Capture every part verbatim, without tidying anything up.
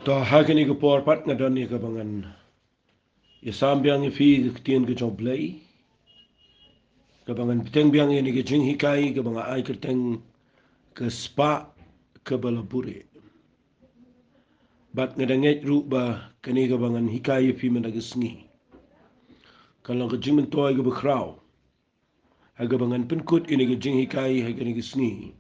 To ha kane ka por pat nga don ïa kaba ngan ïa sam biang ïa phi ka ktien ka jong U Blei, kaba ngan bteng biang ïa kane ka jinghikai kaba nga ai kyrteng ka spah kaba la buhrieh. Bad nga da ngeit ruh ba kane kaba ngan hikai ïa phi mynta ka sngi kan long ka jingmyntoi kaba khraw ha kaba ngan pynkut ïa kane ka jinghikai ha kane ka sngi.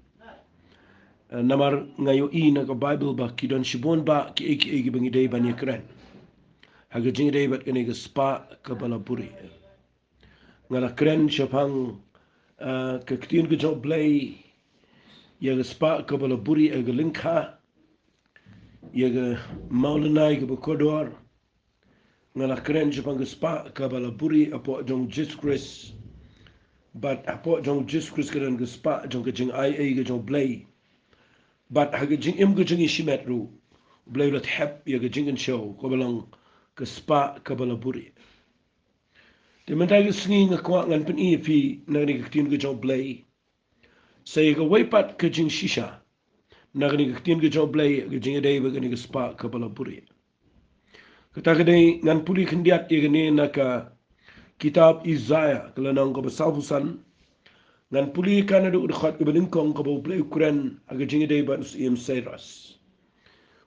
Eh, namar nga ïohi na ka Baibl ba ki don shibun bah kiei kiei kiba ngi dei ban ïakren ha ka jingïadei bad kane ka spah kaba la buhrieh. Nga la kren shaphang, eh, ka ktien ka jong U Blei ïa ka spah kaba la buhrieh ha ka lyngkha ïa ka mawlynnai kaba kordor. Nga la kren shaphang ka spah kaba la buhrieh hapoh jong U Jisu Khrist. Bad hapoh jong U Jisu Khrist ka don ka spah jong ka jingaiei ka jong U Blei. Bad ha ka jingim ka jong ngi shimet ruh, U Blei u la thep ïa ka jingkynshew kaba long ka spah kaba la buhrieh. Te mynta ka sngi nga kwah ngan pyni ïa phi na kane ka ktien ka jong U Blei sa ïa kawei pat ka jingshisha na kane ka ktien ka jong U Blei ha ka jingïadei bad kane ka spah kaba la buhrieh. Kata ka dei ngan pule khyndiat ïa kane na ka kitab Isaïah ka lynnong kaba sawphew san. Ngan pule ïa ka naduh ka dkhot kaba nyngkong kaba U Blei u kren ha ka jingïadei bad u Syiem Sairas.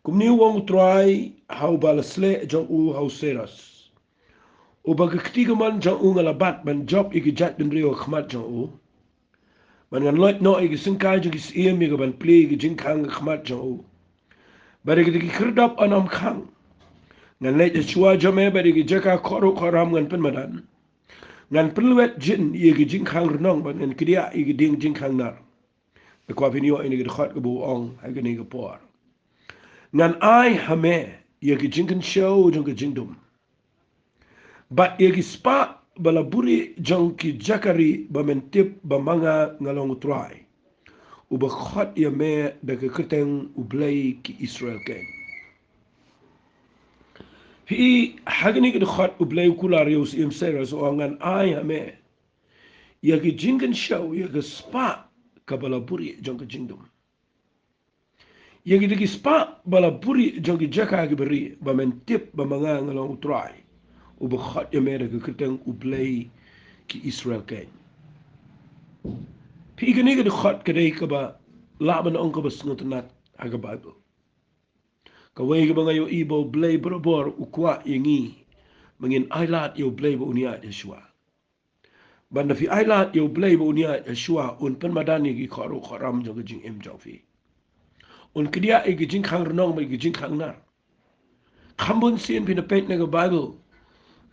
Kumne u ong U Trai ha uba la sleh jong u ha u Sairas, uba ka kti kamon jong u nga la bat ban jop ïa ki jaitbynriew ha khmat jong u, bad ngan loit noh ïa ki syngkai jong ki syiem ïa ka ban plie ïa ki jingkhang ha khmat jong u, bad ïa kita ki khyrdop yn ym khang. Ngan leit shuwa jong me bad ïa ki jaka khot ruh khot ram ngan pynmadan. Ngan pynlwet jin ïa ki jingkhang rnong bad ngan kdiah ïa ki dieng jingkhang nar. Nga kwah phin ïoh ïa kane ka dkhot kaba u ong ha kane ka por. Ngan ai ha me ïa ki jingkynshew jong ka jingdum, bad ïa ki spah ba la buhrieh jong ki jaka rieh ba men tip ba ma nga nga long U Trai, uba khot ïa me da ka kyrteng U Blei ki Israel keiñ. Phi i, ha kane ka dkhot U Blei u kular ïa u Syiem Sairas, u ong ngan ai ha me ïa ki jingkynshew, ïa ka spah kaba la buhrieh jong ka jingdum, ïa kita ki spah ba la buhrieh jong ki jaka kiba rieh ba men tip ba ma nga nga long U Trai, uba khot ïa me da ka kyrteng U Blei ki Israel keiñ. Phi i, kane ka dkhot ka dei kaba lah ban ong kaba sngewtynnat ha ka Baibl. Kawei kaba nga ïohi ba U Blei barabor u kwah ïa ngi ba ngin ailad ïa U Blei ba un ïaid ha shuwa. Bad lada phi ailad ïa U Blei ba un ïaid ha shuwa, un pynmadan ïa ki khot ruh khot ram jong ka jingim jong phi. Un kdiah ïa ki jingkhang rnong bad ïa ki jingkhang nar. Kham bun sien, phin da peit na ka Baibl,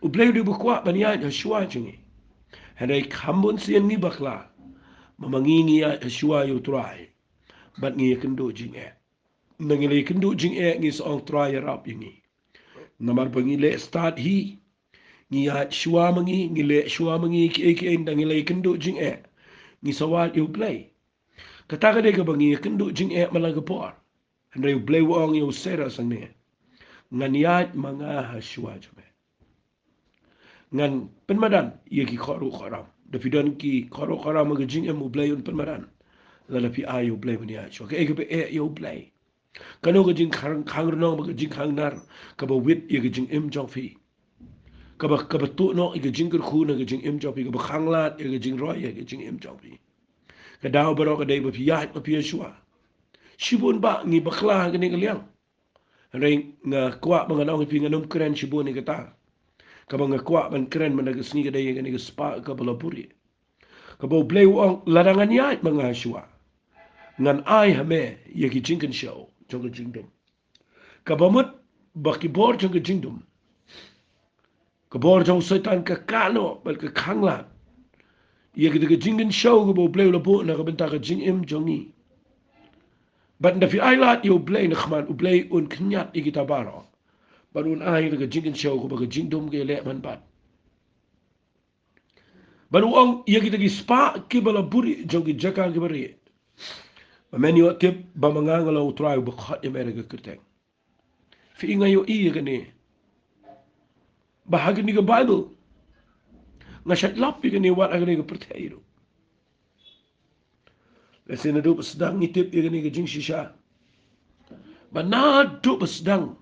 U Blei u dei ba kwah ban ïaid ha shuwa jong ngi. Hynrei kham bun sien ngi bakla ba ma ngi ngi ïaid ha shuwa ïa U Trai bad ngi ïakynduh jingeh. Nda ngi la ïakynduh jingeh, ngi sa ong Trai ïarap ïa ngi. Namar ba ngi leh stad hi, ngi ïaid shuwa ma ngi, ngi leh shuwa ma ngi kiei kiei, nda ngi la ïakynduh jingeh, ngi sa wad ïa U Blei. Kata ka dei kaba ngi ïakynduh jingeh man la ka por. Hynrei U Blei u ong ïa u Sairas hangne, ngan ïaid ma nga ha shuwa jong me. Ngan pynmadan ïa ki khot ruh khot ram. Lada phi don ki khot ruh khot ram ha ka jingim, U Blei un pynmadan lada phi ai ïa U Blei ban ïaid ha shuwa. Kaei kaba eh ïa U Blei? Kano ka jingkhang, khang rnong bad ka jingkhang nar kaba wit ïa ka jingim jong phi, kaba, kaba tuh noh ïa ka jingkyrkhu na ka jingim jong phi, kaba khanglad ïa ka jingroi ha ka jingim jong phi? Ka daw baroh ka dei ba phi ïaid ma phi ha shuwa. Shibun bah ngi bakla ha kane ka liang. Hynrei nga kwah ba ngan ong ïa phi, ngan ym kren shibun ïa kata. Kaba nga kwah ban kren mynta ka sngi ka dei ïa kane ka spah kaba la buhrieh, kaba U Blei u ong, lada ngan ïaid ma nga ha shuwa, ngan ai ha me ïa ki jingkynshew jong ka jingdum. Kaba mut ba ki bor jong ka jingdum, ka bor jong u Soitan ka kah noh bad ka khanglad ïa kita ki jingkynshew kaba U Blei u la buh na ka bynta ka jingim jong ngi. Bad lada phi ailad ïa U Blei, na khmat U Blei un kynñiat ïa kita baroh, bad un ai ïa ka jingkynshew kaba ka jingdum ka ïaleh man bad. Bad u ong, ïa kita ki spah kiba la buhrieh jong ki jaka kiba rieh, ba men ïoh tip ba ma nga nga long U Trai uba khot ïa me da ka kyrteng. Phi i, nga ïohi ïa kane ba ha kane ka Baibl, nga shait lap ïa kane wat ha kane ka pyrthei ruh. Lehse naduh ba sdang ngi tip ïa kane ka jingshisha. Ba naduh ba sdang,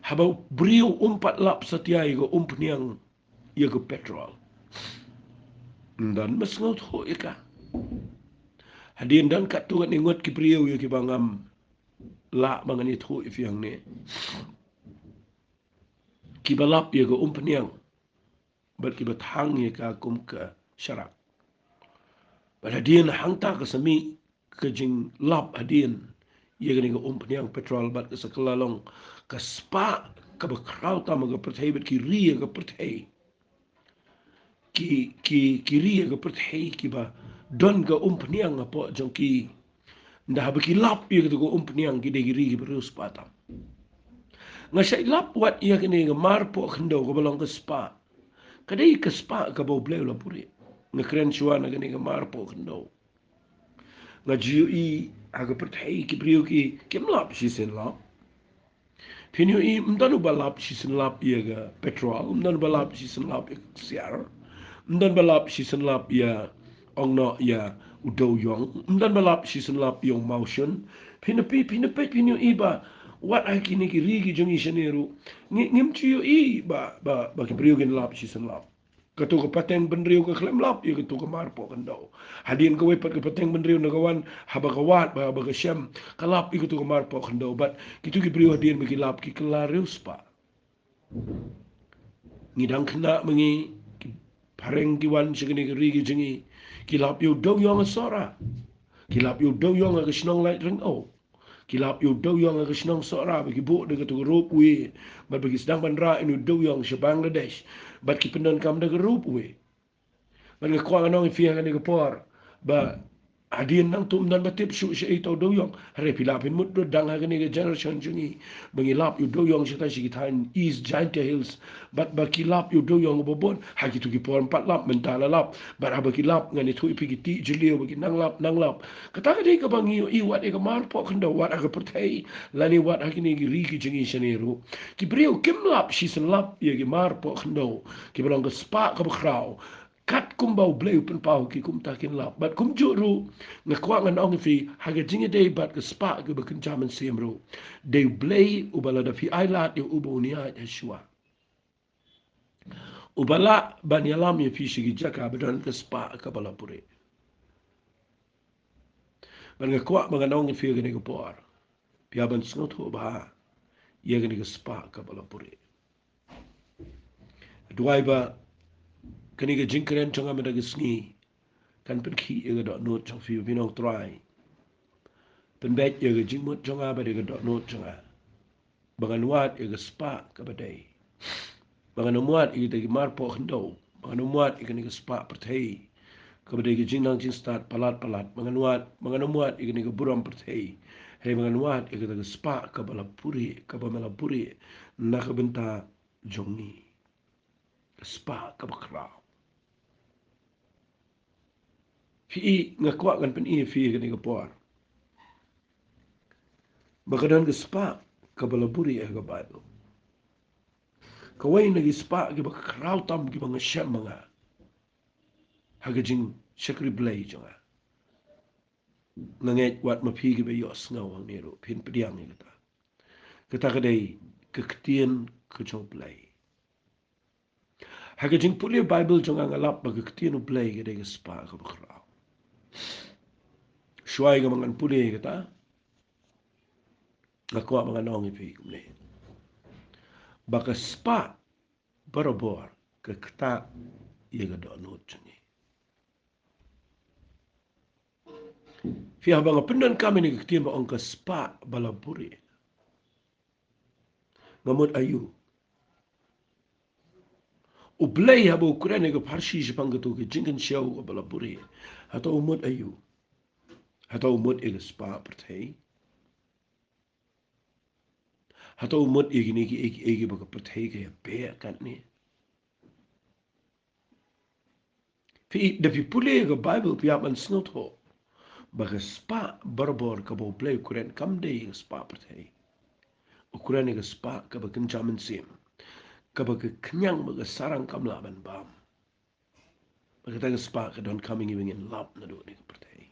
haba u briew um pat lap satia ïa ka umphniang ïa ka petrol, ym don ba sngewthuh ïa ka. Hadien don katto katne ngut ki briew ïa kiba ngam lah ba ngan ïathuh ïa phi hangne, kiba lap ïa ka umphniang bad kiba thang ïa ka kum ka sharak. Bad hadien hangta ka sa mih ka jinglap hadien ïa kane ka umphniang petrol, bad ka sa kylla long ka spah kaba khraw tam ha ka pyrthei, bad ki ri ha ka pyrthei, ki, ki, ki ri ha ka pyrthei kiba don ka umphniang hapoh jong ki, ynda haba ki lap ïa kata ka umphniang, ki dei ki ri kiba riewspah tam. Nga shait lap wat ïa kane ka marpoh khyndew kaba long ka spah. Ka dei ka spah kaba U Blei u la buhrieh. Nga kren shuwa na kane ka marpoh khyndew. Nga ju ïohi ha ka pyrthei ki briew ki, kim lap shisien lap. Phin ïohi, ym don uba lap shisien lap ïa ka petrol, ym don uba lap shisien lap ïa ka ksiar, ym don ba lap shisien lap ïa, ong noh, ïa u dewïong, ym don ba lap shisien lap ïa u mawshun. Phin ïohi, phin ïohi, phin ïohi ba wat ha kine ki ri ki jong ngi shane ruh, ngi, ngim ju ïohi ba, ba, ba ki briew kin lap shisien lap. Kato ka pateng bynriew ka khlem lap ïa kato ka marpoh khyndew. Hadien kawei pat ka pateng bynriew na ka wan, haba ka wad, ba, haba ka shem, ka lap ïa kato ka marpoh khyndew. Bad kito ki briew hadien ba ki lap, ki kylla riewspah. Ngi dang khynnah ma ngi, ki phareng ki wan sha kane ka ri ka jong ngi, ki lap ïa u dewïong ha Sohra, ki lap ïa u dewïong ha ka shnong Laitryngew, ki lap ïa u dewïong ha ka shnong Sohra, ba ki buh da kato ka ropeway, bad ba ki sdang ban rah ïa u dewïong sha Bangladesh, bad ki pyndonkam da ka ropeway. Bad nga kwah ngan ong ïa phi ha kane ka por, ba hadien nangta ym don ba tip shuh shaei uta u dewïong. Hynrei phi lah phin mut dang ha kane ka generation jong ngi, ba ngi lap ïa u dewïong shata sha ki thaiñ East Jaintia Hills, bad ba ki lap ïa u dewïong uba bun. Ha kito ki por ym pat lap, mynta la lap. Bad haba ki lap, ngan ïathuh ïa phi, ki tih jylliew ba ki nang lap, nang lap. Kata ka dei kaba ngi ïohi wat ïa ka marpoh khyndew, wat ha ka pyrthei, lane wat ha kine ki ri ki jong ngi shane ruh. Ki briew kim lap shisien lap ïa ki marpoh khyndew, kiba long ka spah kaba khraw. Katkum ba U Blei u pynpaw, ki kumta kin lap. Bad kumjuh ruh, nga kwah ngan ong ïa phi, ha ka jingïadei bad ka spah kaba kynja mynsiem ruh, dei U Blei uba lada phi ailad ïa u, uba un ïaid ha shuwa, uba lah ban ïalam ïa phi sha ki jaka ba don ka spah kaba la buhrieh. Bad nga kwah ba ngan ong ïa phi ha kane ka por, phi hap ban sngewthuh bha ïa kane ka spah kaba la buhrieh. Duwai ba kane ka jingkren jong nga mynta ka sngi kan pynkhih ïa ka dohnud jong phi, phi ong, Trai, pynbeit ïa ka jingmut jong nga bad ïa ka dohnud jong nga, ba ngan wad ïa ka spah kaba dei, ba ngan ym wad ïa kita ki marpoh khyndew, ba ngan ym wad ïa kane ka spah pyrthei kaba dei ka jingnang jingstad palat palat, ba ngan wad, ba ngan ym wad ïa kane ka burom pyrthei. Hynrei ba ngan wad ïa kata ka spah kaba la buhrieh, kaba me la buhrieh na ka bynta jong ngi. Ka spah kaba khraw. Phi i, nga kwah ngan pyni ïa phi ha kane ka por ba ka don ka spah kaba la buhrieh ha ka Baibl. Kawei na ki spah kiba khraw tam kiba nga shem ma nga ha ka jingshakri Blei jong nga. Nga ngeit wat ma phi kiba ïohsngew hangne ruh phin pdiang ïa kata. Kata ka dei ka ktien ka jong U Blei. Ha ka jingpule Baibl jong nga, nga lap ba ka ktien U Blei ka dei ka spah kaba khraw. Shuwa ïa kaba ngan pule ïa kata, nga kwah ba ngan ong ïa phi kumne, ba ka spah barabor ka ktah ïa ka dohnud jong ngi. Phi, haba nga pyndonkam ïa kane ka ktien ba ong ka spah ba la buhrieh, nga mut aïu? U Blei haba u kren ïa ka pharshi shaphang kato ka jingkynshew kaba la buhrieh, hato u mut aïu? Hato u mut ïa ka spah pyrthei? Hato u mut ïa kine kiei kiei kiba ka pyrthei ka ïabeh katne? Phi, da phi pule ïa ka Baibl, phi hap ban sngewthuh ba ka spah barabor kaba U Blei u kren kam dei ïa ka spah pyrthei. U kren ïa ka spah kaba kynja mynsiem, kaba ka khñiang bad ka sarang kam lah ban bam. Bad kata ka spah ka donkam ïa ngi ba ngin lap naduh kane ka pyrthei.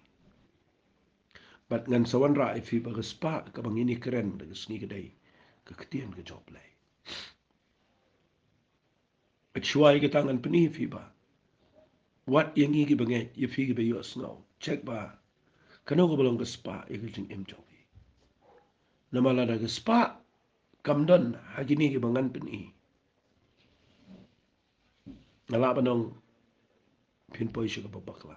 Bad ngan sa wanrah ïa phi ba ka spah kaba ngin ïa kren da ka sngi ka dei ka ktien ka jong U Blei. Bad shuwa ïa kata ngan pyni ïa phi ba wat ïa ngi kiba ngeit, ïa phi kiba ïohsngew, check ba kano kaba long ka spah ïa ka jingim jong phi. Namar lada ka spah kam don ha kine kiba ngan pyni, nga lah ban ong phin poi sha kaba bakla.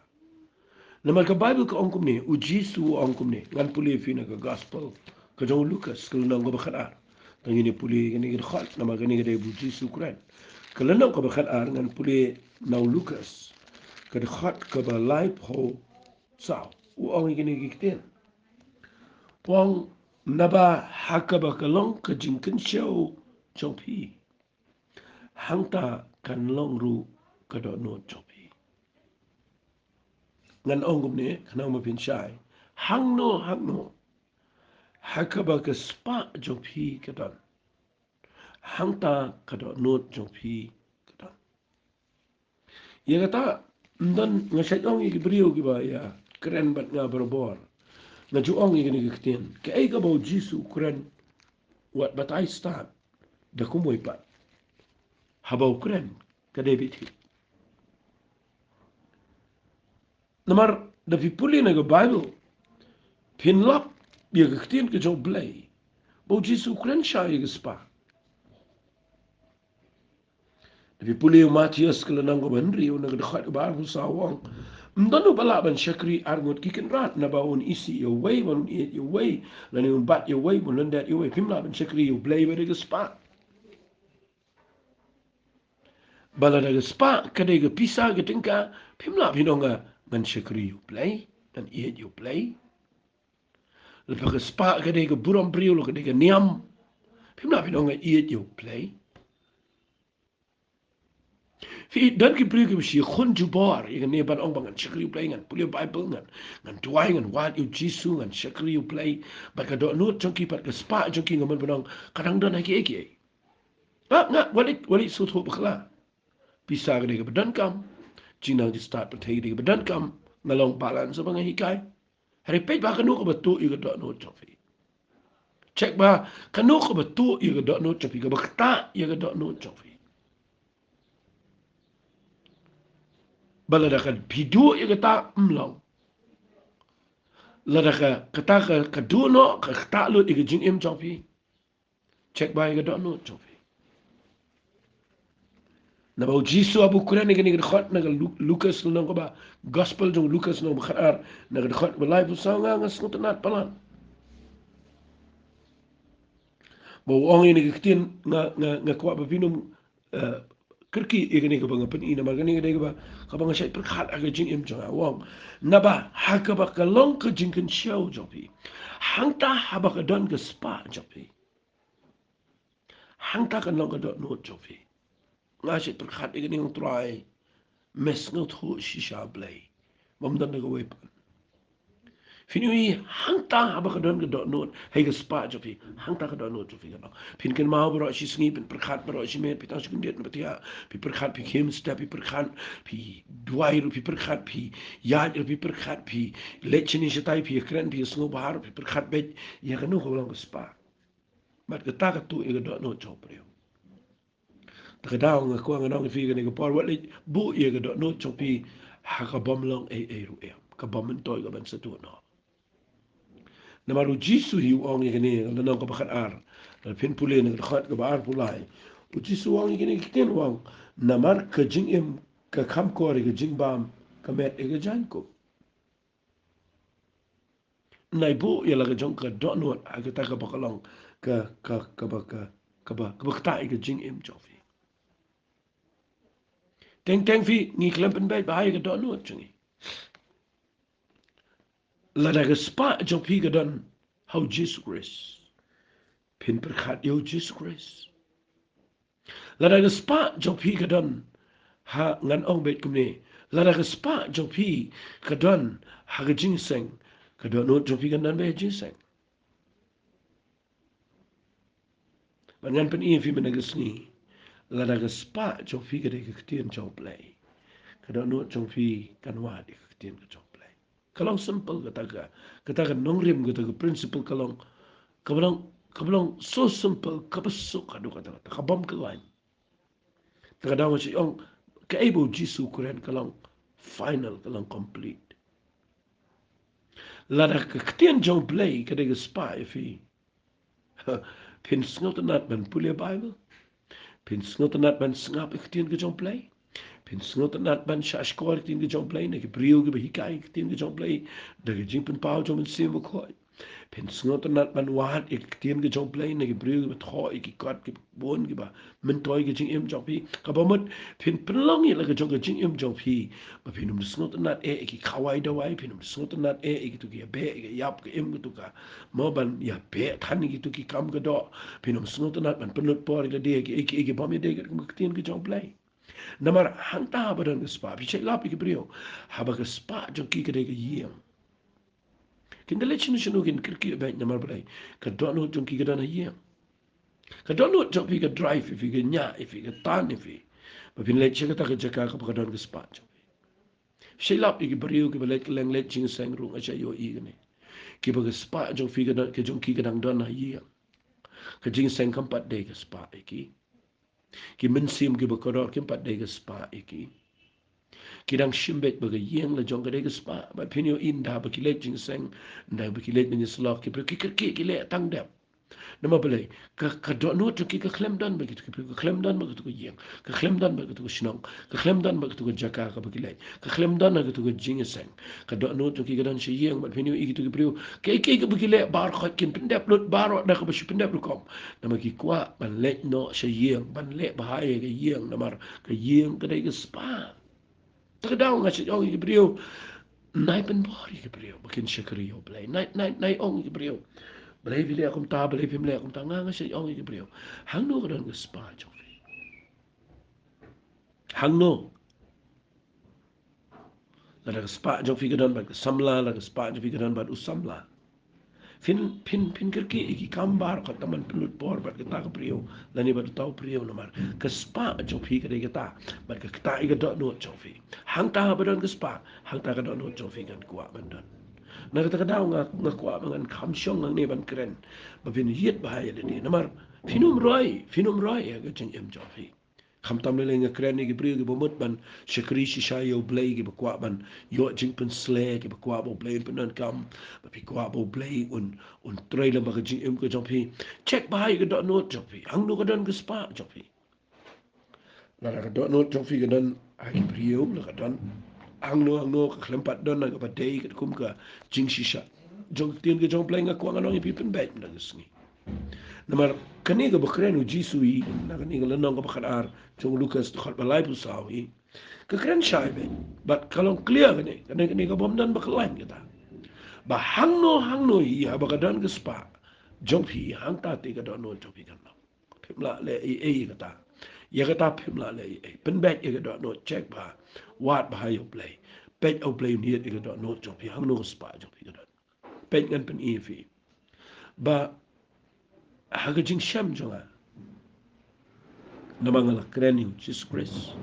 Namar ka Baibl ka ong kumne, U Jisu u ong kumne, ngan pule ïa phi na ka Gospel ka jong u Lukas, ka lynnong kaba khatar. Tang ngin ïa pule kane ka dkhot, namar kane ka dei ba U Jisu u kren. Ka lynnong kaba khatar, ngan pule na u Lukas, ka dkhot kaba laiphew saw. U ong ïa kine ki ktien. U ong, naba ha kaba ka long ka jingkynshew jong phi, hangta kan long ruh ka dohnud jong phi. Ngan ong kumne, khnang ba phin shai. Hangno, hangno ha kaba ka spah jong phi ka don, hangta ka dohnud jong phi ka don. Ïa kata, ym don, nga shait ong ïa ki briew kiba ïa kren bad nga barabor. Nga ju ong ïa kine ki ktien. Kaei kaba U Jisu u kren, wat batai stad da kumwei pat. Haba u kren, ka dei beit hi. Namar da phi pule na ka Baibl, phin lap ïa ka ktien ka jong U Blei ba U Jisu u kren shai ïa ka spah. Da phi pule u Mathaios ka lynnong kaba hynriew na ka dkhot kaba arphew saw u ong, ym don uba lah ban shakri ar ngut ki kynrad, naba un isih ïa uwei, ban un ïeit ïa uwei, lane un bat ïa uwei, ban un lyndet ïa uwei. Phim lah ban shakri ïa U Blei bad ïa ka spah. Ba lada ka spah ka dei ka pisa ka tyngka, phim lah phin ong, ngan shakri ïa U Blei, ngan ïeit ïa U Blei. Lada ka spah ka dei ka burom briew, lada ka dei ka niam, phim lah phin ong, ngan ïeit ïa U Blei. Phi don ki briew kiba shu khun jubor ïa kane ban ong ba ngan shakri U Blei, ngan pule Baibl, ngan, ngan duwai, ngan wad ïa U Jisu, ngan shakri U Blei. Bad ka dohnud jong ki bad ka spah jong ki, nga mut ban ong, ka dang don ha kiei kiei. Ba nga, wat leit, wat leit sngewthuh bakla. Pisa ka dei kaba donkam. Jingnang jingstad pyrthei ka dei kaba donkam. Nga long balance ba nga hikai. Hynrei peit ba kano kaba tuh ïa ka dohnud jong phi. Check ba kano kaba tuh ïa ka dohnud jong phi, kaba ktah ïa ka dohnud jong phi. Ba lada ka phi duh ïa kata, ym long. Lada ka, kata ka, ka duh noh, ka ktah lut ïa ka jingim jong phi. Check ba ïa ka dohnud jong phi. Naba U Jisu haba u kren ïa kane ka dkhot na ka Lu-, Lukas lynnong kaba, Gospel jong Lukas lynnong ba khatar, na ka dkhot kaba laiphew saw, nga, nga sngewtynnat palat. Ba u ong ïa kane ka ktien, nga, nga, nga kwah ba phin ym, eh, kyrkieh ïa kane kaba nga pyni, namar kane ka dei kaba, kaba nga shait pyrkhat ha ka jingim jong nga. U ong, naba ha kaba ka long ka jingkynshew jong phi, hangta haba ka don ka spah jong phi, hangta kan long ka dohnud jong phi. Nga shait pyrkhat ïa kane, ong Trai, me sngewthuh shisha Blei, bym don da kawei pat. Phin ïohi, hangta haba ka don ka dohnud, ha ka spah jong phi, hangta ka dohnud jong phi kan long. Phin kynmaw baroh shi sngi, phin pyrkhat baroh shi miet, phi tang shu kyndit na pyrthei, phi pyrkhat phi khim step, phi pyrkhat phi duwai ruh, phi pyrkhat phi ïaid ruh, phi pyrkhat phi leit shane shatai, phi kren phi sngewbha ruh, phi pyrkhat beit ïa kano kaba long ka spah. Bad kata ka tuh ïa ka dohnud jong u briew. Te ka daw nga kwah ngan ong ïa phi kane ka por, wat leit buh ïa ka dohnud jong phi ha ka bym long ei ei ruh em, ka bym myntoi ka ban sa tuh noh. Namar U Jisu hi u ong ïa kane, lynnong kaba khatar, lada phin pule na ka dkhot kaba arphew lai, U Jisu u ong ïa kine ki ktien, u ong, namar ka jingim ka kham kor ïa ka jingbam ka met ïa ka jaiñkup. Nai buh ïa la ka jong ka dohnud ha kata kaba ka long ka, ka, kaba ka, kaba, kaba ktah ïa ka jingim jong phi. Teng teng phi, ngi khlem pynbeit bha ïa ka dohnud jong ngi. Lada ka spah jong phi ka don ha U Jisu Khrist, phin pyrkhat ïa U Jisu Khrist. Lada ka spah jong phi ka don ha, ngan ong beit kumne, lada ka spah jong phi ka don ha ka jingïaseng, ka dohnud jong phi kan don beit ha jingïaseng. Bad ngan pyni ïa phi mynne ka sngi, lada ka spah jong phi ka dei ka ktien jong U Blei, ka dohnud jong phi kan wad ïa ka ktien ka jong U Blei. Ka long simple kata ka, kata ka nongrim, kata ka principle ka long, ka long, ka long so simple, kaba suk haduh katta katta, ka bym khlaiñ. Te ka dang shu ong, kaei ba u Jisu u kren ka long final, ka long complete. Lada ka ktien jong u Blei ka dei ka spah ïa phi, phin sngewtynnat ban pule Bible. Phin sngewtynnat ban sngap ïa ka ktien ka jong u Blei. Phin sngewtynnat ban shahshkor ïa ka ktien ka jong u Blei na ki briew kiba hikai ïa ka ktien ka jong u Blei da ka jingpynpaw jong u Mynsiem Bakhuid. Phin sngewtynnat ban wad ïa ka ktien ka jong u Blei na ki briew kiba thoh ïa ki kot kiba bun kiba myntoi ïa ka jingim jong phi. Kaba mut phin pynlong ïa la ka jong ka jingim jong phi ba phin ym da sngewtynnat eh ïa ki khawai dawai, phin ym da sngewtynnat eh ïa kitu ki ïabeh ïa ka ïap ka im, kitu ka, mo, ban ïabeh than ïa kitu ki kam ka doh. Phin ym sngewtynnat ban pynlut por ïa lade ïa ki, ïa ki, ïa ki bym ïadei katkum ka ktien ka jong u Blei. Namar hangta haba don ka spah, phi shait lap ïa ki briew, haba ka spah jong ki ka dei ka ïing, kin da leit shano shano kin kyrkieh beit. Namar balei? Ka dohnud jong ki ka don ha ïing. Ka dohnud jong phi ka drive ïa phi, ka ñiah ïa phi, ka tan ïa phi ba phin leit sha kata ka jaka kaba ka don ka spah jong phi. Shait lap ïa ki briew kiba leit kylleng, leit jingïaseng ruh, nga shait ïohi kane, kiba ka spah jong phi ka don, ka jong ki ka dang don ha ïing. Ka jingïaseng kam pat dei ka spah ïa ki. Ki mynsiem kiba kordor kim pat dei ka spah ïa ki. Ki dang shim beit ba ka ïing la jong ka dei ka spah. Bad phin ïohi ynda ba ki leit jingïaseng, ynda ba ki leit ban ïasyllok, ki briew ki kyrkieh, ki leh tang dep. Namar balei? Ka, ka dohnud jong ki ka khlem don bad kitu ki briew, ka khlem don bad katu ka ïing, ka khlem don bad katu ka shnong, ka khlem don bad katu ka jaka kaba ki leit, ka khlem don ha katu ka jingïaseng. Ka dohnud jong ki ka don sha ïing, bad phin ïohi kitu ki briew, kaei kaei kaba ki leh baroh kin pyndep lut baroh da kaba shu pyndep rukom. Namar ki kwah ban leit noh sha ïing, ban leh bha ïa ka ïing, namar ka ïing ka dei ka spah. Te ka daw nga shait ong ïa ki briew, nai pynbor ïa ki briew ba kin shakri ïa u Blei. Nai, nai, nai ong ïa ki briew, balei phi leh kumta, balei phim leh kumta. Nga, nga shait ong ïa ki briew, hangno ka don ka spah jong phi? Hangno? Lada ka spah jong phi ka don bad ka samla, lada ka spah jong phi ka don bad u samla, phin, phin, phin kyrkieh ïa ki kam baroh kata ban pynlut por bad kata ka briew lane bad uta u briew, namar ka spah jong phi ka dei kata, bad ka, kata ïa ka dohnud jong phi. Hangta haba don ka spah, hangta ka dohnud jong phi kan kwah ban don. Na kata ka daw nga, nga kwah ba ngan kham shong hangne ban kren ba phin ïit bha ïa lade, namar phin ym roi, phin ym roi ïa ka jingim jong phi. Khamtam lei lei nga kren ïa ki briew kiba mut ban shakri shisha ïa u Blei, kiba kwah ban ïoh jingpynsleh, kiba kwah ba u Blei un pyndonkam, ba phi kwah ba u Blei un, un trei lem bad ka jingim ka jong phi. Check bha ïa ka dohnud jong phi, hangno ka don ka spah jong phi. Lada ka dohnud jong phi ka don ha ki briew, la ka don hangno hangno, ka khlem pat don ha kaba dei katkum ka jingshisha jong ka ktien ka jong u Blei, nga kwah ngan ong ïa phi, pynbeit mynta ka sngi. Namar kane kaba kren u Jisu ïa, na kane ka lynnong kaba khatar jong u Lukas, dkhot ba laiphew saw ïa, ka kren shai beit bad ka long clear kane, kane, kane ka bym don ba khlaiñ kata. Ba hangno hangno hi haba ka don ka spah jong phi, hangta te ka dohnud jong phi kan long. Phim lah leh ei ei ïa kata. Ïa kata phim lah leh ei ei. Pynbeit ïa ka dohnud, check bha. Wad bha ïa u Blei. Peit ïa u Blei un ïit ïa ka dohnud jong phi, hangno ka spah jong phi ka don. Peit, ngan pyni ïa phi ba ha ka jingshem jong nga, namar nga la kren ïa u Jisu Khrist,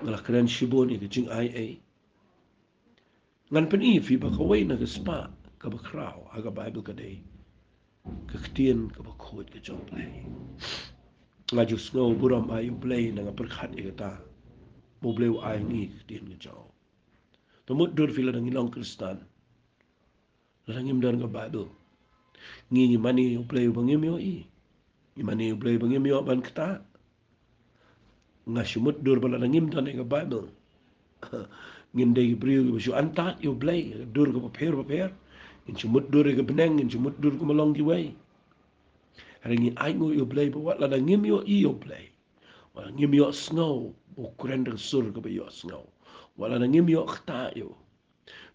nga la kren shibun ïa ka jingai ei. Ngan pyni ïa phi ba kawei na ka spah kaba khraw ha ka Baibl ka dei ka ktien kaba khuid ka jong u Blei. Nga ju sngew burom ïa u Blei, nga pyrkhat ïa kata ba u Blei u ai ngi ka ktien ka jong u. To mutdur phi lada ngi long Khristan, lada ngim don ka Baibl, ngi, ngi mane ïa u Blei uba ngim ïohi. Ngi mane ïa u Blei uba ngim ïoh ban ktah. Nga shu mutdur ba lada ngim don ïa ka Baibl, ngin dei ki briew kiba shu antad ïa u Blei ha ka dur kaba pher bapher. Ngin shu mutdur ïa ka bneng, ngin shu mutdur kumba long kiwei. Hynrei ngi ainguh ïa u Blei ba wat lada ngim ïohi ïa u Blei, wat lada ngim ïohsngew ba u kren da ka sur kaba ïohsngew, wat lada ngim ïoh ktah ïa u,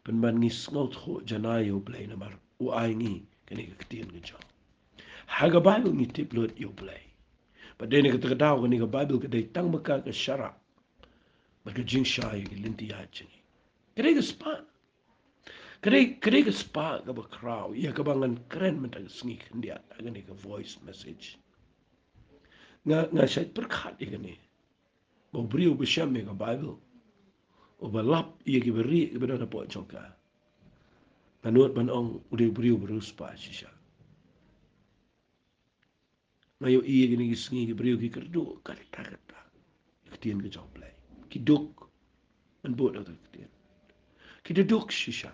pynban ngi sngewthuh janai ïa u Blei namar u ai ngi kane ka ktien ka jong u. Ha ka Baibl ngi tip lut ïa u Blei. Bad dei na kata ka daw kane ka Baibl ka dei tang ma ka ka sharak bad ka jingshai ïa ki lynti ïaid jong ngi. Ka dei ka spah. Ka dei, ka dei ka spah kaba khraw ïa kaba ngan kren mynta ka sngi khyndiat ha kane ka voice message. Nga, nga shait pyrkhat ïa kane, ba u briew uba shem ïa ka Baibl, uba lap ïa kiba rieh kiba don hapoh jong ka, Nga nud ban ong u dei u briew ba riewspah shisha. Nga ïohi ïa kine ki sngi ki briew ki kyrduh katta katta ïa ka ktien ka jong U Blei. Ki duk ban bud ïa ka ktien. Ki duk shisha.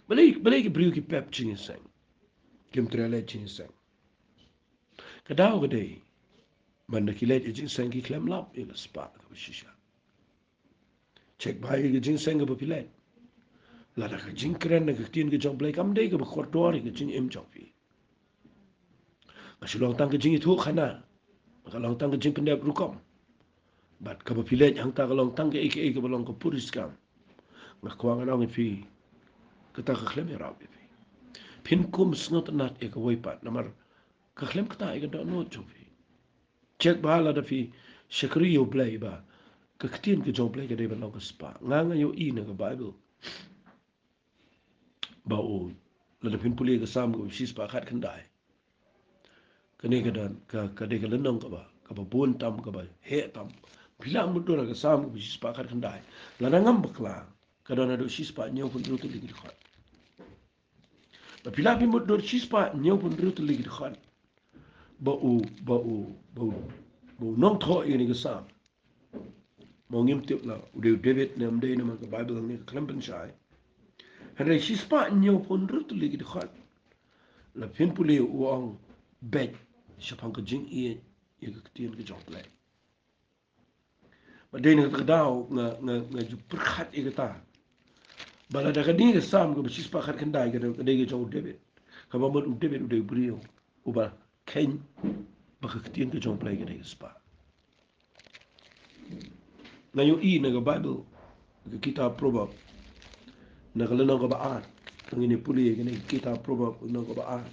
Balei, balei ki briew ki pep jingïaseng? Kim treh leit jingïaseng. Ka daw ka dei, man da ki leit ïa jingïaseng ki khlem lap ïa ka spah kaba shisha. Check bha ïa ka jingïaseng kaba phi leit. Lada ka jingkren na ka ktien ka jong U Blei kam dei kaba kordor ïa ka jingim jong phi. Ka shu long tang ka jingïathuhkhana. Ka long tang ka jingpyndep rukom. Bad kaba phi leit hangta ka long tang kaei kaei kaba long ka puriskam. Nga kwah ngan ong ïa phi, kata ka khlem ïarap ïa phi. Phin kum sngewtynnat ïa kawei pat namar ka khlem ktah ïa ka dohnud jong phi. Check bha lada phi shakri ïa U Blei ba ka ktien ka jong U Blei ka dei ban long ka spah. Nga, nga ïohi na ka Baibl ba u, lada phin pule ka Salm kaba shispah khatkhyndai, kane ka don, ka, ka dei ka lynnong kaba, kaba bun tam, kaba heh tam. Phi lah mutdur ha ka Salm kaba shispah khatkhyndai, lada ngam bakla ka don haduh shispah hynñiewphew hynriew tylli ki dkhot. Ba phi lah phi mutdur shispah hynñiewphew hynriew tylli ki dkhot, ba u, ba u, ba u, ba u nongthoh ïa kane ka Salm, mo ngim tip la u dei u David ne ym dei, namar ka Baibl hangne ka khlem pynshai. Hynrei shispah hynñiewphew hynriew tylli ki dkhot, lada phin pule, u ong, beit shaphang ka jingïeit ïa ka ktien ka jong U Blei. Bad dei na kata ka daw nga, nga, nga ju pyrkhat ïa kata, ba lada kane ka Salm kaba shispah khatkhyndai ka dei, ka dei ka jong u David, kaba mut u David u dei u briew uba kheiñ ba ka ktien ka jong U Blei ka dei ka spah. Nga ïohi na ka Baibl, ka kitab Proverb, na ka lynnong kaba ar. Ngin ïa pule kane ka kitab Proverb, lynnong kaba ar.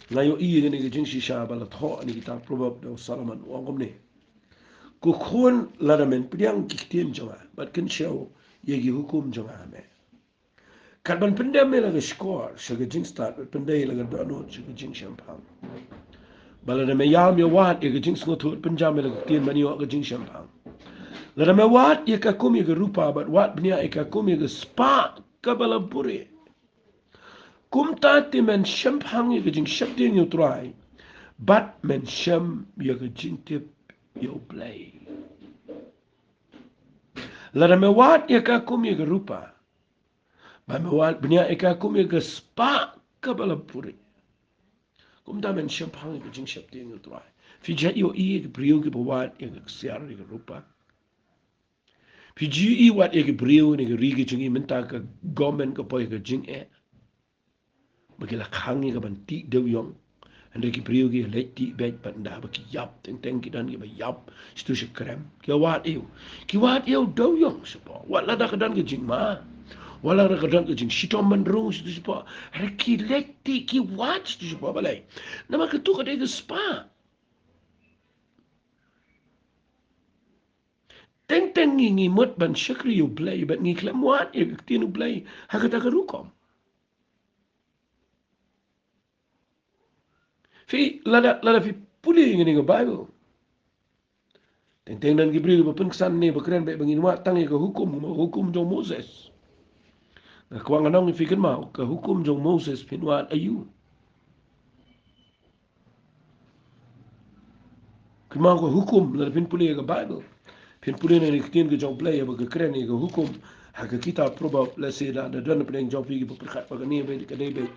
Nga ïohi kane ka jingshisha ba la thoh ha kane ka kitab Proverb da u Solomon, u ong kumne: Ko khun, lada men pdiang ki ktien jong nga bad kynshew ïa ki hukum jong nga, me, kat ban pyndem ïa la ka shkor sha ka jingstad bad pyndem ïa la ka dohnud sha ka jingshemphang. Ba lada me ïam ïa wad ïa ka jingsngewthuh, pynjam ïa la ka ktien ban ïoh ka jingshemphang. Lada me wad ïa ka kum ïa ka rupa bad wad bniah ïa ka kum ïa ka spah kaba la buhrieh, kumta te men shemphang ïa ka jingsheptieng ïa U Trai bad men shem ïa ka jingtip ïa U Blei. Lada me wad ïa ka kum ïa ka rupa, ba me wad bniah ïa ka kum ïa ka spah kaba la buhrieh, kumta men shemphang ïa ka jingsheptieng ïa U Trai. Phi ju ïohi ïa ki briew kiba wad ïa ka ksiar, ïa ka rupa? Phi ju ïohi wat ïa ki briew ne ki ri ki jong ngi mynta, ka government ka poi ka jingeh ba ki la khang ïa ka ban tih dewïong. Hynrei ki briew ki leit tih beit, bad ynda ba ki ïap, teng teng ki don kiba ïap shatu shakrem. Ki wad ïa u, ki wad ïa u dewïong shapoh. Wat lada ka don ka jingma, wat lada ka don ka jingshitom ban rung shatu shapoh, hynrei ki leit tih, ki wad shatu shapoh. Balei? Namar katu ka dei ka spah. Teng teng ngi, ngi mut ban shakri ïa U Blei, bad ngi khlem wad ïa ka ktien U Blei ha kata ka rukom. Phi, lada, lada phi pule ïa kane ka Baibl, teng teng don ki briew ba pynksan ne ba kren beit ba ngin wad tang ïa ka hukum, ka hukum jong Moses. Nga kwah ngan ong ïa phi, kynmaw, ka hukum jong Moses phin wad aïu? Kynmaw, ka hukum, lada phin pule ïa ka Baibl, phin pule na ka ktien ka jong U Blei ba ka kren ïa ka hukum ha ka kitab Proverb. Lehse da, da don hapdeng jong phi kiba pyrkhat ba kane beit, ka dei beit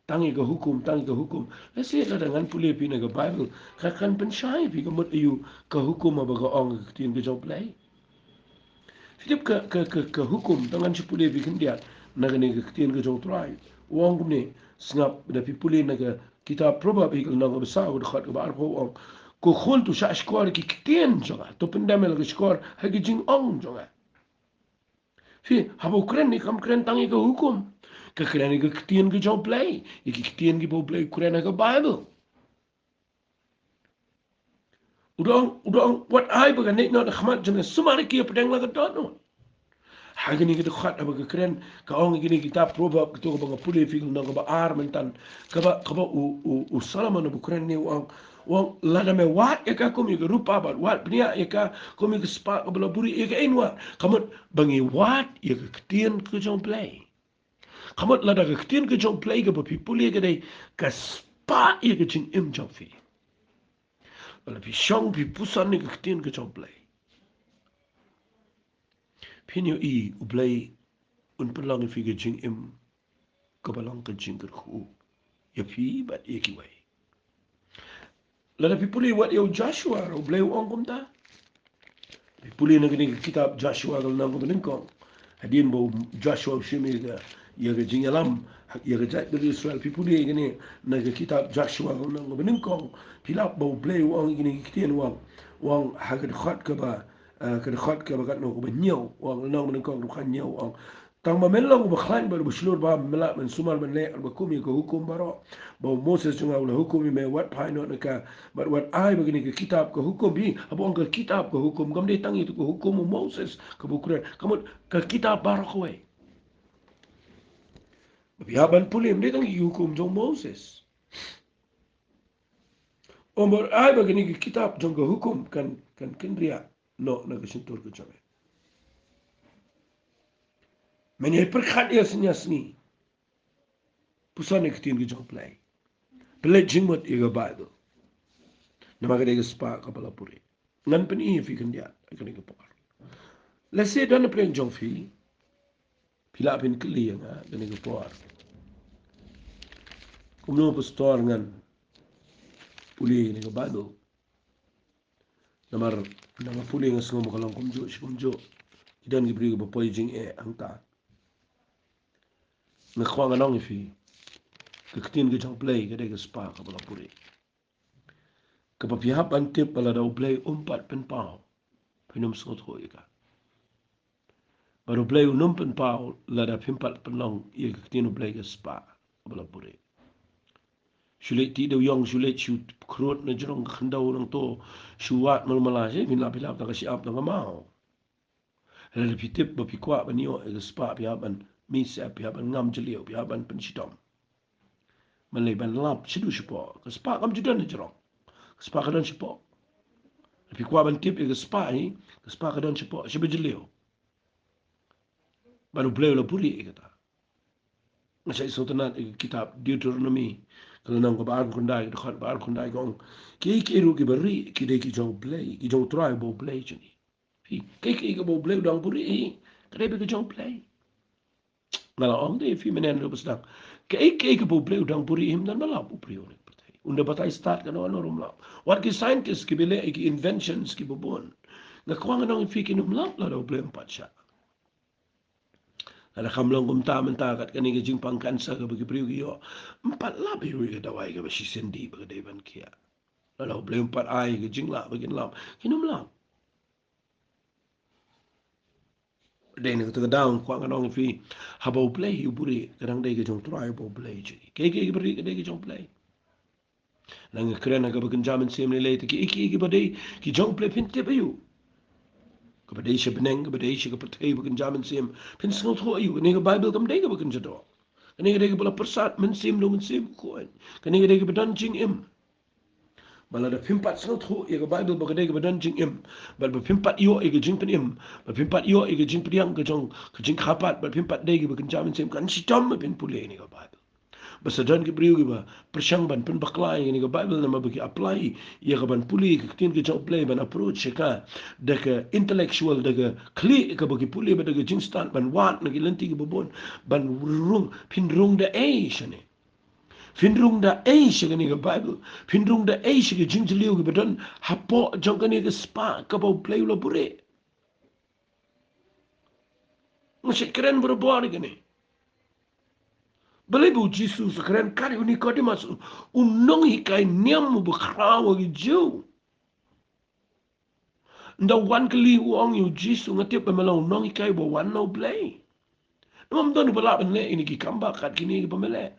tang ïa ka hukum, tang ïa ka hukum. Lehse lada ngan pule ïa phi na ka Baibl, ka kan pynshai ïa phi ka mut aïu ka hukum ba ka ong ha ka ktien ka jong U Blei. Phi tip ka, ka, ka, ka hukum, tang ngan shu pule ïa phi khyndiat na kane ka ktien ka jong U Trai. U ong kumne, sngap, da phi pule na ka kitab Proverb, hi ka lynnong kaba saw, ka dkhot kaba arphew, u ong: Ko khun, to shahshkor ïa ki ktien jong nga, to pyndem ïa la ka shkor ha ki jingong jong nga. Phi, haba u kren ne kam kren tang ïa ka hukum, ka kren ïa ka ktien ka jong U Blei, ïa ki ktien kiba U Blei u kren ha ka Baibl. U da ong, u da ong, wat ai ba ka neh noh na khmat jong nga, sumar ïa ki hapdeng la ka dohnud. Ha kane ka dkhot haba ka kren, ka ong ha kane ka kitab Proverb, kato kaba nga pule ïa phi, ka lynnong kaba ar mynta, kaba, kaba u, u, u Solomon ba u kren ne u ong, u ong, lada me wad ïa ka kum ïa ka rupa bad wad bniah ïa ka kum ïa ka spah kaba la buhrieh, ïa kaei ngi wad? Ka mut ba ngi wad ïa ka ktien ka jong U Blei. Ka mut lada ka ktien ka jong U Blei kaba phi pule ka dei ka spah ïa ka jingim jong phi. Lada phi shong phi puson ïa ka ktien ka jong U Blei, phin ïohi U Blei un pynlong ïa phi ka jingim kaba long ka jingkyrkhu ïa phi bad ïa kiwei. Lada phi pule wat ïa u Joshua ruh U Blei u ong kumta. Phi pule na kane ka kitab Joshua ka lynnong kaba nyngkong. Hadien ba u Joshua u shim ïa ka, ïa ka jingïalam ïa ka jaitbynriew Israel, phi pule ïa kane na ka kitab Joshua ka lynnong kaba nyngkong. Phi lap ba U Blei u ong ïa kane ka ktien, u ong, u ong ha ka dkhot kaba, eh, ka dkhot kaba katno, kaba hynñiew, u ong, lynnong kaba nyngkong dkhot hynñiew, u ong, tang ba men long uba khlaiñ bad uba shlur bha, me lah ban sumar ban leh bad kum ïa ka hukum baroh ba u Moses jong nga u la hukum ïa me, wat phai noh na ka bad wat ai ba kane ka kitab ka hukum. Phi, haba ong ka kitab ka hukum, kam dei tang ïa ka hukum u Moses kaba u kren, ka mut ka kitab baroh kawei. Ba phi hap ban pule, ym dei tang ïa ka hukum jong u Moses. Ong ba ai ba kane ka kitab jong ka hukum kan, kan kynriah noh na ka shyntur ka jong me. Men ïai pyrkhat ïa ka sngi ha sngi. Puson ïa ka ktien ka jong U Blei. Pynleit jingmut ïa ka Baibl. Namar ka dei ka spah kaba la buhrieh. Ngan pyni ïa phi khyndiat ha kane ka por. Lehse don na pdeng jong phi, phi lah phin kylli ïa nga ha kane ka por, kumno pastor ngan pule ïa kane ka Baibl? Namar na nga pule nga sngew ba ka long kumjuh shi kumjuh. Ki don ki briew kiba poi jingeh hangta. Nga kwah ngan ong ïa phi, ka ktien ka jong U Blei ka dei ka spah kaba la buhrieh, kaba phi hap ban tip ba lada U Blei um pat pynpaw, phin ym sngewthuh ïa ka. Bad U Blei un ym pynpaw lada phim pat pynlong ïa ka ktien U Blei ka spah kaba la buhrieh. Shu leit tih dewïong, shu leit shu khrud na jrong ka khyndew nangto, shu wad mala mala, shu pynlap pynlap tang ka shyiap tang ka maw. Lada phi tip ba phi kwah ban ïoh ïa ka spah, phi hap ban mih sep, phi hap ban ngam jylliew, phi hap ban pynshitom. Ban leit ban lap shaduh shapoh. Ka spah kam ju don na jrong. Ka spah ka don shapoh. Phi kwah ban tip ïa ka spah hi, ka spah ka don shapoh, shaba jylliew. Bad U Blei u la buhrieh ïa kata. Nga sa sngewtynnat ïa ka kitab Deuteronomy, ka lynnong kaba arphew khyndai, ka dkhot ba arphew khyndai ka ong, kiei kiei ruh kiba rieh ki dei ki jong U Blei, ki jong U Trai uba U Blei jong ngi. Phi, kiei kiei kaba U Blei u dang buhrieh hi, ka dei beit ka jong U Blei. Nga la ong de ïa phi mynne ruh ba sdang, kiei kiei kaba U Blei u dang buhrieh hi, ym don ba lap u briew ha kane ka pyrthei. Un da batai stad kano kano ruh ym lap. Wat ki scientist kiba leh ïa ki inventions kiba bun, nga kwah ngan ong ïa phi, kin ym lap lada U Blei um pat shah. Lada kam long kumta mynta kat kane ka jingpang cancer kaba ki briew ki ïoh, ym pat lap hi ruh ïa ka dawai kaba shisien dih ba ka dei ban khiah. Lada U Blei um pat ai ka jinglah ba kin lap, kin ym lap. Dei na kata ka daw nga kwah ngan ong ïa phi, haba U Blei hi u buhrieh, ka dang dei ka jong U Trai uba U Blei jong ngi. Kiei kiei kiba rieh ka dei ka jong U Blei. Nang kren ha kaba kynja mynsiem lei lei te, kiei kiei kiba dei ki jong U Blei phin tip aïu? Kaba dei sha bneng, kaba dei sha ka pyrthei ba kynja mynsiem, phin sngewthuh aïu? Kane ka Baibl kam dei kaba kynja doh. Kane ka dei kaba la pyrsad mynsiem da mynsiem, khuid. Kane ka dei kaba don jingim. Bad lada phim pat sngewthuh ïa ka Baibl ba ka dei kaba don jingim, bad ba phim pat ïoh ïa ka jingpynim, bad phim pat ïoh ïa ka jingpdiang ka jong ka jingkhapat, bad phim pat dei kaba kynja mynsiem, kan shitom ba phin pule ïa kane ka Baibl. Ba sa don ki briew kiba pyrshang ban pynbakla ïa kane ka Baibl namar ba ki apply ïa ka ban pule ïa ka ktien ka jong U Blei, ban approach ïa ka da ka intellectual, da ka khlieh kaba ki pule bad da ka jingstad, ban wad na ki lynti kiba bun, ban rung, phin rung da ei shane? Phin rung da ei sha kane ka Baibl? Phin rung da ei sha ki jingjylliew kiba don hapoh jong kane ka spah kaba U Blei u la buhrieh? Nga sa kren barabor ïa kane. Balei ba u Jisu u sa kren kat ïa u Nikodemus, u nonghikai niam uba khraw ha ki Jiw? Ynda u wan kylli, u ong ïa u Jisu, nga tip ba me long u nonghikai uba wan na U Blei. Namar ym don uba lah ban leh ïa kine ki kam ba kat kine kiba me leh.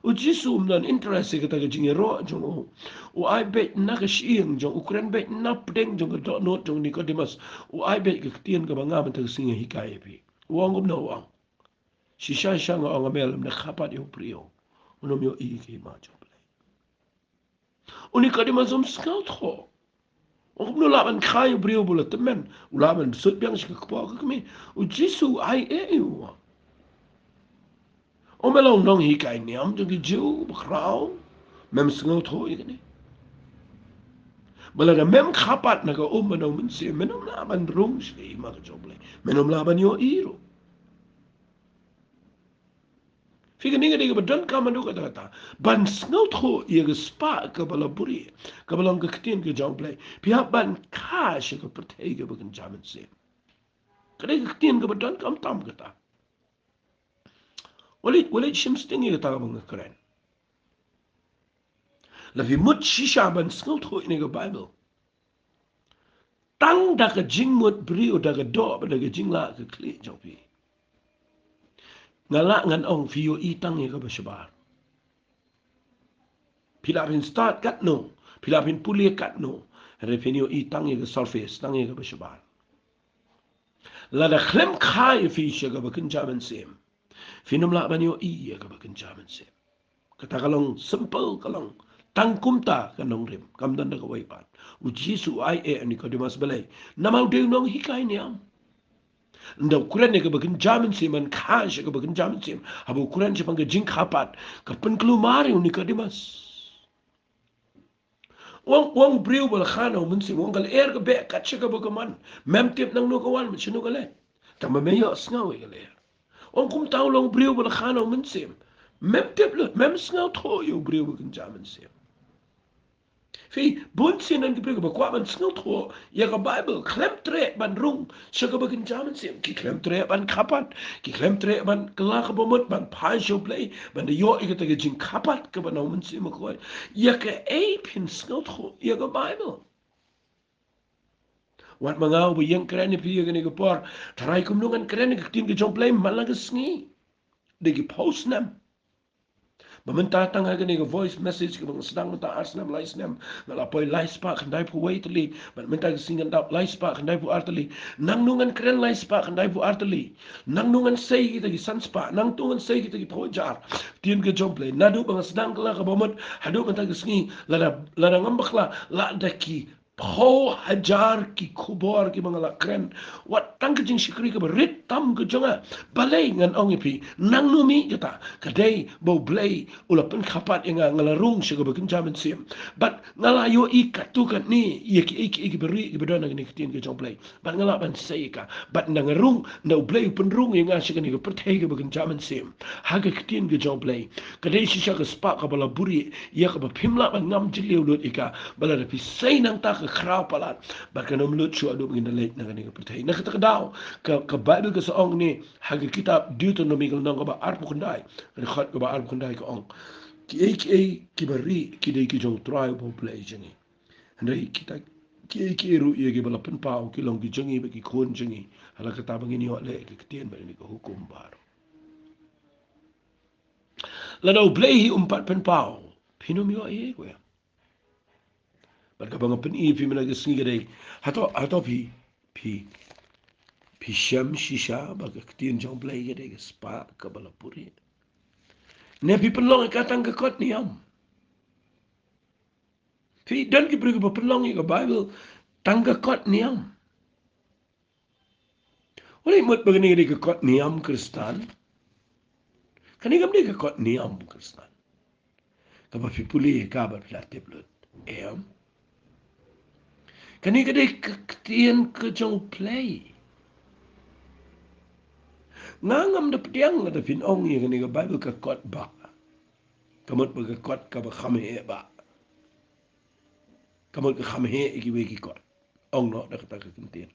U Jisu um don interest ïa kata ka jingïaroh jong u. U ai beit na ka shyieng jong u, u kren beit na pdeng jong ka dohnud jong u Nikodemus. U ai beit ka ktien kaba nga mynta ka sngi nga hikai ïa phi. U ong kumno? U ong, shisha shisha nga ong ha me, lymda khapat ïa u briew, un ym ïohi ïa ka hima jong U Blei. U Nikodemus um sngewthuh. U ong kumno lah ban kha ïa u briew ba u la tymmen, u lah ban sut biang sha ka kpoh ka kmie? U Jisu u ai ei ïa u? Ong me long nonghikai niam jong ki Jiw bakhraw, mem sngewthuh ïa kane. Ba lada mem kha pat na ka um bad na u Mynsiem, mem ym lah ban rung sha ka hima ka jong U Blei. Mem ym lah ban ïohi ruh. Phi, kane ka dei kaba donkam haduh katta katta. Ban sngewthuh ïa ka spah kaba la buhrieh, kaba long ka ktien ka jong U Blei. Phi hap ban kha sha ka pyrthei kaba kynja mynsiem. Ka dei ka ktien kaba donkam tam kata. Wat leit, wat leit shim sting ïa kata kaba nga kren. Lada phi mut shisha ban sngewthuh ïa kane ka Baibl, tang da ka jingmut briew, da ka doh bad da ka jinglah ka khlieh jong phi, nga lah ngan ong phi ïohi tang ïa kaba shabar. Phi lah phin start katno, phi lah phin pule katno, hynrei phin ïohi tang ïa ka surface, tang ïa kaba shabar. Lada khlem kha ïa phi sha kaba kynja mynsiem, phin ym lah ban ïohi ïa kaba kynja mynsiem. Kata ka long simple, ka long tang kumta ka nongrim, kam don da kawei pat. U Jisu u ai eh ha u Nikodemus balei? Namar u dei u nonghikai niam. Ynda u kren ïa kaba kynja mynsiem, ban kha sha kaba kynja mynsiem, haba u kren shaphang ka jingkha pat, ka pynkulmar ïa u Nikodemus. U ong, u ong u briew ba la kha na u Mynsiem, u ong ka lyer ka beh kat sha kaba ka mon. Mem tip nangno ka wan bad shano ka leit, tangba me ïohsngew ïa ka lyer. U ong kumta u long u briew ba la kha na u Mynsiem. Mem tip lut, mem sngewthuh ïa u briew ba kynja mynsiem. Phi, bun sien don ki briew kiba kwah ban sngewthuh ïa ka Baibl, khlem treh ban rung sha kaba kynja mynsiem, ki khlem treh ban kha pat, ki khlem treh ban kylla ka bamut, ban phai sha U Blei, ban da ïoh ïa kata ka jingkha pat kaba na u Mynsiem Bakhuid. Ïa kaei phin sngewthuh ïa ka Baibl? Wat ma nga uba ïeng kren ïa phi ïa kane ka por, tharai kumno ngan kren ïa ka ktien ka jong U Blei man la ka sngi. Dei ki phew snem. Ba mynta tang ha kane ka voice message kaba nga sdang mynta ar snem lai snem, nga la poi lai spah khyndai phew wei tylli. Bad mynta ka sngi ngan dap lai spah khyndai phew ar tylli. Nangno ngan kren lai spah khyndai phew ar tylli? Nangno ngan sei kita ki san spah? Nangno ngan sei kita ki phew hajar? Ktien ka jong U Blei, naduh ba nga sdang kylla ka bamut haduh mynta ka sngi, lada, lada ngam bakla, la da ki phew hajar ki khubor kiba nga la kren. Wat tang ka jingshakri kaba rit tam ka jong nga. Balei ngan ong ïa phi, nangno mih kata? Ka dei ba U Blei u la pynkha pat ïa nga, nga la rung sha kaba kynja mynsiem. Bad nga la ïohi katto katne ïa kiei kiei kiba rieh kiba don ha kane ka ktien ka jong U Blei. Bad nga lah ban sei ïa ka. Bad ynda nga rung, ynda U Blei u pynrung ïa nga sha kane ka pyrthei kaba kynja mynsiem, ha ka ktien ka jong U Blei, ka dei shisha ka spah kaba la buhrieh, ïa kaba phim lah ban ngam jylliew lut ïa ka. Ba lada phi sei nangta ka khraw palat, bad kan ym lut shuh haduh ba ngin da leit na kane ka pyrthei. Na kata ka daw, ka, ka Baibl ka sa ong ne, ha ka kitab Deuteronomi ka lynnong kaba arphew khyndai, ka dkhot kaba arphew khyndai ka ong, kiei kiei kiba rieh ki dei ki jong U Trai uba U Blei jong ngi. Hynrei kita kiei kiei ruh ïa kiba la pynpaw ki long ki jong ngi bad ki khun jong ngi, ha la kata ba ngin ïoh leh ki ktien bad ki hukum baroh. Lada U Blei hi um pat pynpaw, phin ym ïoh ei ei, ko ïa. Bad kaba nga pyni ïa phi mynta ka sngi ka dei, hato, hato phi, phi, phi shem shisha ba ka ktien jong U Blei ka dei ka spah kaba la buhrieh? Ne phi pynlong ïa ka tang ka kot niam? Phi, don ki briew kiba pynlong ïa ka Baibl tang ka kot niam. Wat leit mut ba kane ka dei ka kot niam Khristan. Kane kam dei ka kot niam Khristan kaba phi pule ïa ka bad phi la tip lut. Em. Kane ka dei ka ktien ka jong U Blei. Nga ngam da pdiang lada phin ong ïa kane ka Baibl ka kot bah. Ka mut ba ka kot kaba kham heh bah. Ka mut ka kham heh ïa kiwei ki kot. Ong noh da kata ka kyntien.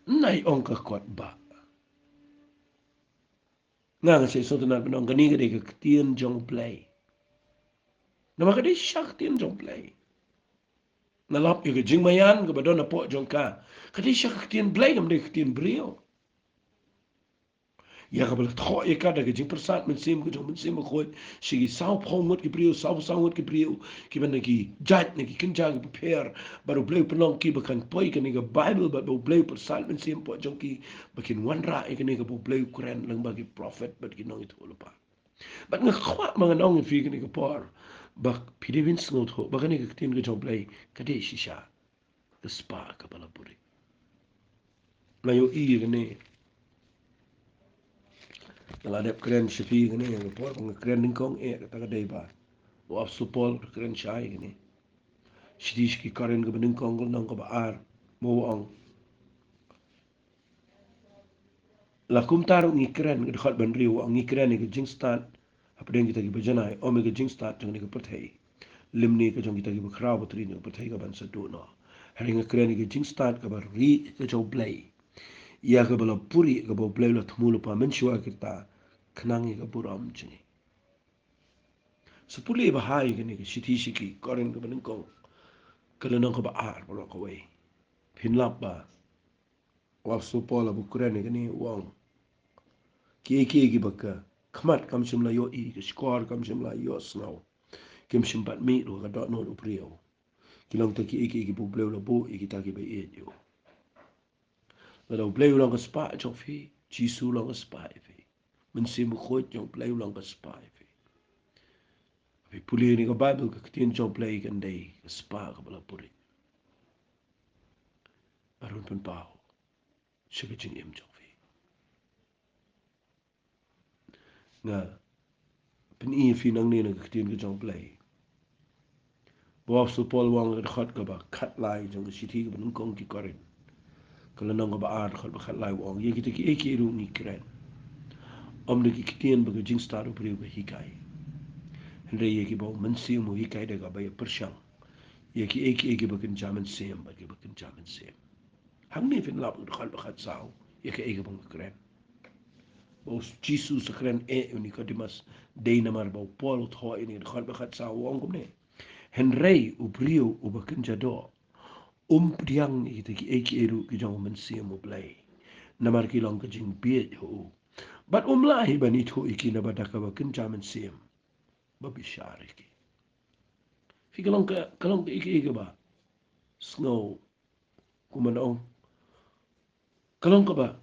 Nai ong ka kot bah. Nga nga sngewthuh na pynong kane ka dei ka ktien jong U Blei. Namar ka dei shisha ka ktien jong U Blei. Nga lap ïa ka jingmaïan kaba don hapoh jong ka. Ka dei shisha ka ktien Blei, kam dei ka ktien briew. Ïa kaba la thoh ïa ka da ka jingpyrsad mynsiem ka jong U Mynsiem Bakhuid sha ki saw phew ngut ki briew, saw phew saw ngut ki briew, kiba na ki jait, na ki kynja kiba pher, bad U Blei u pynlong ki ba kan poi kane ka Baibl, bad ba U Blei u pyrsad mynsiem hapoh jong ki ba kin wanrah ïa kane kaba U Blei u kren lyngba ki prophet bad ki nongïathuhlypa. Bad nga kwah ba ngan ong ïa phi kane ka por ba phi dei ban sngewthuh ba kane ka ktien ka jong U Blei ka dei shisha ka spah kaba la buhrieh. Nga ïohi ïa kane. Nga la dep kren sha phi kane, ïa ka por ba nga kren nyngkong eh, kata ka dei ba u Apostol Paul u kren shai kane. Shithi sha ki Korinth kaba nyngkong, ka lynnong kaba ar, ba u ong. La kumta ruh ngi kren, ka dkhot ba hynriew, u ong ngi kren ïa ka jingstad hapdeng kita kiba janai, ym ïa ka jingstad jong kane ka pyrthei, lymne ka jong kita kiba khraw ba trei na ka pyrthei kaban sa duh noh. Hynrei nga kren ïa ka jingstad kaba rieh ka jong U Blei, ïa kaba la purieh, kaba U Blei u la thmu lypa mynshuwa kita, khnang ïa ka burom jong ngi. Sa pule bha ïa kane ka shithi sha ki Korinth kaba nyngkong, ka lynnong kaba ar, baroh kawei. Phin lap ba u Apostol Paul haba u kren ïa kane u ong, kiei kiei kiba ka khmat kam shym la ïohi, ka shkor kam shym la ïohsngew, kim shym pat mih ruh ha ka dohnud u briew, ki long kita kiei kiei kiba U Blei u la buh ïa kita kiba ïeit ïa u. Lada U Blei u long ka spah jong phi, Jisu u long ka spah ïa phi, Mynsiem Bakhuid jong U Blei u long ka spah ïa phi. Phi pule ïa kane ka Baibl, ka ktien jong U Blei kan dei ka spah kaba la purieh. Arun pynpaw sha ka jingim jong phi. Nga pyni ïa phi nangne na ka ktien ka jong U Blei, ba u Apostol Paul u ong ha ka dkhot kaba khatlai jong ka shithi kaba nyngkong ki Korinth, ka lynnong kaba ar, dkhot ba khatlai, u ong, ïa kita kiei kiei ruh ngi kren, ym da ki ktien ba ka jingstad u briew ka hikai, hynrei ïa kiba u Mynsiem u hikai da kaba ïapyrshang ïa kiei kiei kiba kynja mynsiem bad kiba kynja mynsiem. Hangne phin lap ha ka dkhot ba khatsaw ïa kaei kaba nga kren, ba u Jisu u sa kren eh ïa u Nicodemus, dei namar ba u Paul u thoh ïa kane, dkhot ba khatsaw u ong kumne. Hynrei u briew uba kynja doh um pdiang ïa kita kiei kiei ruh ki jong u Mynsiem U Blei, namar ki long ka jingbieit ha u, bad um lah hi ban ithuh ïa ki, naba da kaba kynja mynsiem ba bishar ïa ki. Phi, ka long ka, ka long ka, ka, ka, kaba sngew, kumno, ka long kaba,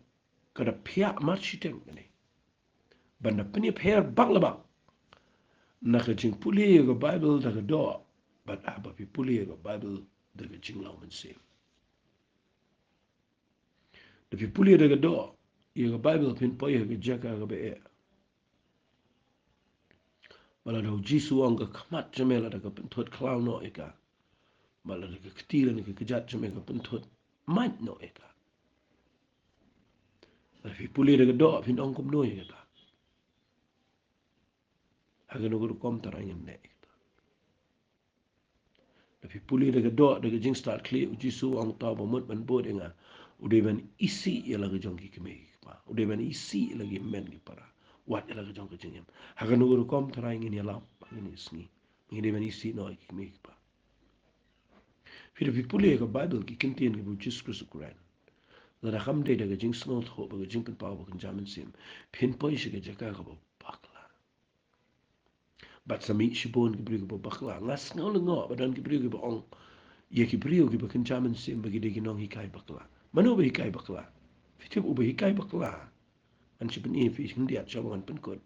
ka da phiah mar shiteng kane ban da pynïapher bak la bak na ka jingpule ïa ka Baibl da ka doh bad haba phi pule ïa ka Baibl da ka jinglong mynsiem. Da phi pule da ka doh ïa ka Baibl, phin poi ha ka jaka kaba eh. Ba lada u Jisu u ong ka khmat jong me lada ka pynthut, khlaw noh ïa ka. Ba lada ka kti lane ka kjat jong me ka pynthut, mait noh ïa ka. Lada phi pule da ka doh, phin ong kumno ïa kata? Ha kano ka rukom tharai ngin leh ïa kata? Lada phi pule da ka doh, da ka jingstad khlieh, u Jisu u ong, uta uba mut ban bud ïa nga u dei ban isih ïa la ka jong ki kmie ki kpa, u dei ban isih ïa la ki hynmen ki para, wat ïa la ka jong ka jingim. Ha kano ka rukom tharai ngin ïalap ha kine ki sngi? Ngi dei ban isih noh ïa ki kmie ki kpa. Phi, lada phi pule ïa ka Baibl, ki ktien kiba u Jisu Khrist u kren, lada kam dei da ka jingsngewthuh bad ka jingpynpaw ba kynja mynsiem, phin poi sha ka jaka kaba bakla. Bad sa mih shibun ki briew kiba bakla. Nga sngew lyngngoh ba don ki briew kiba ong ïa ki briew kiba kynja mynsiem ba ki dei ki nonghikai bakla. Mano ba hikai bakla? Phi tip uba hikai bakla? Ngan sa pyni ïa phi khyndiat shuwa ba ngan pynkut.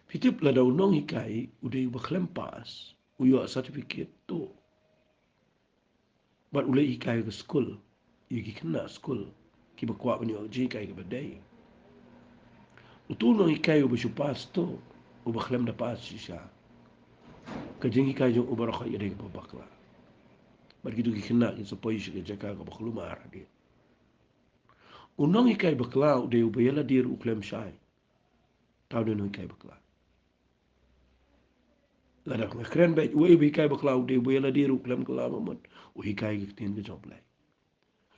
Phi tip, lada u nonghikai u dei uba khlem pass, u ïoh certificate tuh, bad u leit hikai ha ka skul ïa ki khynnah skul kiba kwah ban ïoh jinghikai kaba dei. Utu u nonghikai uba shu pass tuh, uba khlem da pass shisha, ka jinghikai jong u baroh ka dei kaba bakla. Bad kito ki khynnah kin sa poi sha ka jaka kaba khlem ar hadien. U nonghikai bakla u dei uba ïa lade ruh u khlem shai, tang u dei u nonghikai bakla. Lada nga kren beit, uwei uba hikai bakla u dei uba ïa lade ruh u khlem kylla mamut, u hikai ka ktien ka jong U Blei.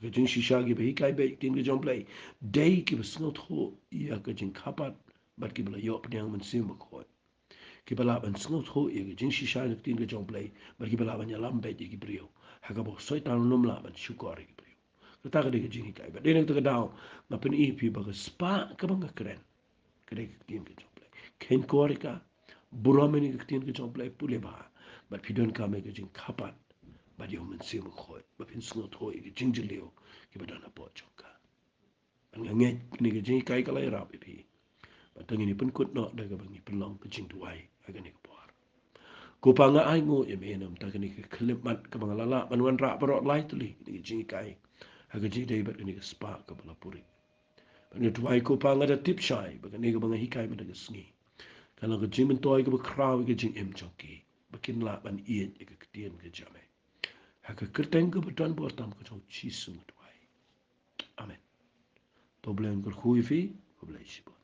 Ka jingshisha, kiba hikai beit ka ktien ka jong U Blei dei kiba sngewthuh ïa ka jingkhapat bad kiba la ïoh pdiang Mynsiem Bakhuid, kiba lah ban sngewthuh ïa ka jingshisha na ka ktien ka jong U Blei, bad kiba lah ban ïalam beit ïa ki briew ha kaba u Soitan um lah ban shukor ïa ki briew. Kata ka dei ka jinghikai. Bad dei na kata ka daw nga pyni ïa phi ba ka spah kaba nga kren ka dei ka ktien ka jong U Blei. Kheiñ kor ïa ka, burom ïa ka ktien ka jong U Blei, pule bha, bad phi donkam ïa ka jingkhapat bad ïa u Mynsiem Bakhuid ba phin sngewthuh ïa ka jingjylliew kiba don hapoh jong ka. Bad nga ngeit kane ka jinghikai ka la ïarap ïa phi. Bad to ngin ïa pynkut noh da kaba ngi pynlong ka jingduwai ha kane ka por. Ko Pa, nga ainguh ïa me namar kane ka khyllipmat kaba nga la lah ban wanrah baroh lai tylli kane ka jinghikai ha ka jingïadei bad kane ka spah kaba la purieh. Nga duwai ko Pa, nga da tip shai ba kane kaba nga hikai mynta ka sngi ka long ka jingmyntoi kaba khraw ïa ka jingim jong ki, ba kin lah ban ïeit ïa ka ktien ka jong me. Ha ka kyrteng kaba don bor tam ka jong U Jisu nga duwai. Amen. To U Blei un kyrkhu ïa phi, khublei shibun.